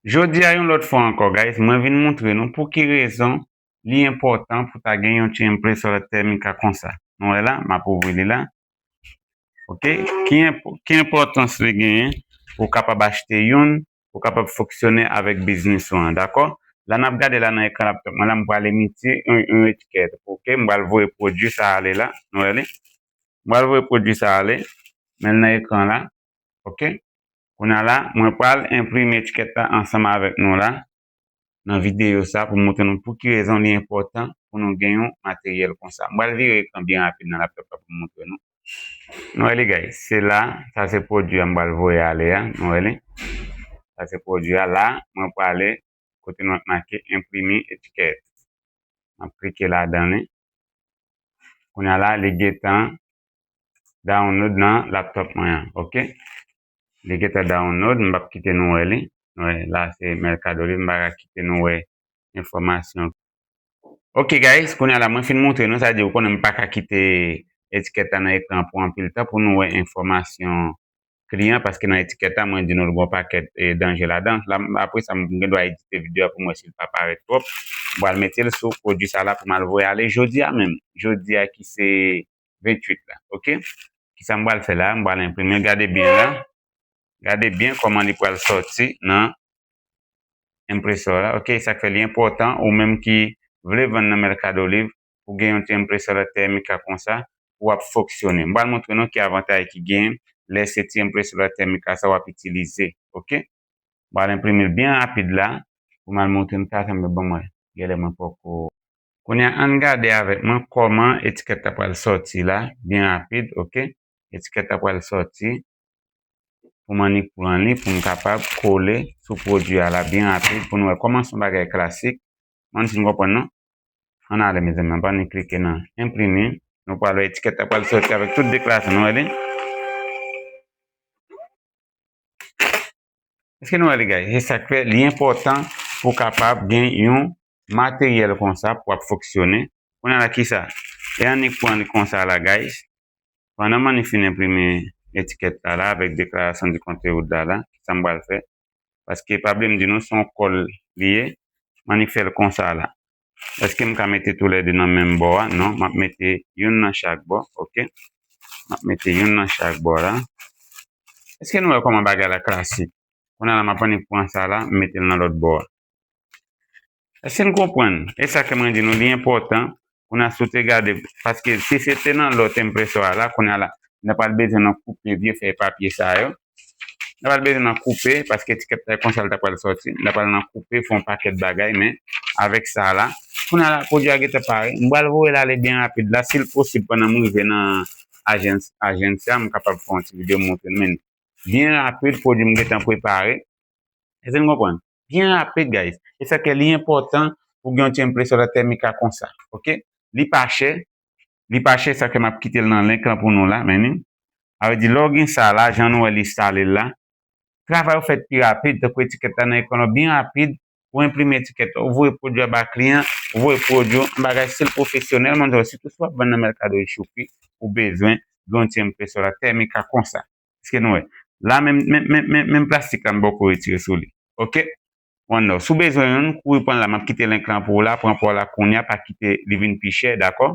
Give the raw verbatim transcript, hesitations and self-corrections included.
Jodi a, yon lòt fwa ankò, guys, mwen vin montre nou pou ki rezon li enpòtan pou ta gen yon ti impresora Tecnica konsa. Nou wè la, m ap ouvri li la. Ok? Ki enp-, ki enpòtans li genyen pou w kapab achte youn, pou w kapab fonksyone avèk biznis ou an, dakò? La n ap gade la nan ekran laptop mwen la, m prale imite yon, yon etikèt. Ok? M pral voye pwodui sa ale la. Nou wè li? M pral voye pwodui sa ale. Men l nan ekran la. Ok? Kounye a la, mwen pral enprime etikèt la ansanm avèk nou la, nan videyo sa, pou m montre nou pou ki rezon li enpòtan pou nou gen yon materyèl konsa. M pral vire ekran byen rapid nan laptop la pou m montre nou. Nou wè li, guys, se la, sa se pwodui a m pral voye ale a, nou wè li. Sa se pwodui a la, mwen prale kote nou wè make enprime etikèt. M ap klike ladan li. Kounye a la, li gentan download nan laptop mwen an, ok? Li gentan download, m p ap kite nou wè li. Nou wè, la se Mercado Libre, m pa ka kite nou wè enfòmasyon. Ok, guys, kounye a la, mwen fin montre nou, sa di, ou konnen m pa ka kite etikèt la nan ekran pou anpil tan pou nou wè enfòmasyon kliyan, paske nan etikèt la, mwen di nou l gen yon pakèt, e, danje ladan. La, apre sa, m gen dwa edite videyo a pou m wè si l pa parèt twòp. M pral mete l sou pwodui sa la pou m al voye ale jodi a menm. Jodi a ki se venntuit la, ok? Kisa m pral fè la? M pral enprime l. Gade byen la. Gade byen kòman li pral sòti nan enpresò la. Ok, sa k fè li enpòtan, ou menm ki vle vann nan Mercado Libre, pou gen yon ti enpresora Tecnica konsa, pou w ap fonksyone. M pral montre nou ki avantay ki gen lè se ti enpresora Tecnica sa w ap itilize. Ok? M pral enprime l byen rapid la, pou m al montre nou sa, sa m ban mwen. Genlè mwen poko. Kounye a, ann gade avèk mwen kòman etikèt la pral sòti la, byen rapid, ok? Etikèt la pral sòti. Pou m annik pran li, pou m kapab kole sou pwodui a la byen rapid, pou nou wè kòman se yon bagay klasik. Mwen si n konprann non. Ann ale, mezanmi, ann pa annik klike nan enprime. Nou pral wè etikèt la pral sòti avèk tout deklarasyon. Nou wè li? Èske nou wè li, guys? Se sa k fè li enpòtan pou w kapab gen yon materyèl konsa pou w ap fonksyone. Kounye a la, kisa? E annik pran li konsa la, guys. Pandan m annik fin enprime etikèt la, la, avèk déclaration du compte la, la, kisa m pral fè? Paske pa bliye m di nou, se yon kòl li ye. M annik fè l konsa la. Èske m ka mete toulède nan menm bò a? Non, m ap mete youn nan chak bò, ok? M ap mete youn nan chak bò la. Èske nou wè kòman bagay la klasik? Kounye a la, m ap annik pran sa la, m mete l nan lòt bò a. Èske n konprann? E sa ke mwen di nou, li enpòtan, kounye a si w te gade, paske si se te nan lòt enpresò a la, kounye a la, n ta pral bezwen nan koupe vye fèy papye sa yo. N ta pral bezwen nan koupe, paske etikèt la konsa l ta pral sòti. N ta pral nan koupe, fè yon pakèt bagay, men avèk sa la, kounye a la, pwodui a gentan pare. M pral voye l ale byen rapid la, si l posib, pandan m rive nan ajans, ajans sa, m kapab fè yon ti videyo montre nou, men byen rapid, pwodui m gentan prepare. Èske n konprann? Byen rapid, guys. E sa ke li enpòtan pou gen yon ti enpresora Tecnica konsa, ok? Li pa chè, li pa chè, sa ke m ap kite l nan link lan pou nou la, men ni. Sa vle di, lè w gen sa la, jan nou wè l enstale la, travay ou fèt pi rapid, tankou etikèt la nan ekran w, byen rapid, ou enprime etikèt la, ou voye pwodui a ba kliyan, ou voye pwodui w, yon bagay stil pwofesyonèl, mwen di w, sitou si w ap vann nan Mercado Shopee, ou bezwen yon ti enpresora Tecnica konsa. Èske nou wè? La, menm, menm, menm, menm, menm plastik la, m poko retire sou li. Ok? One love. Si w bezwen youn, kouri pran l la. M ap kite link lan pou w la. Pran pa w la kounye a, pa kite li vin pi chè, dakò?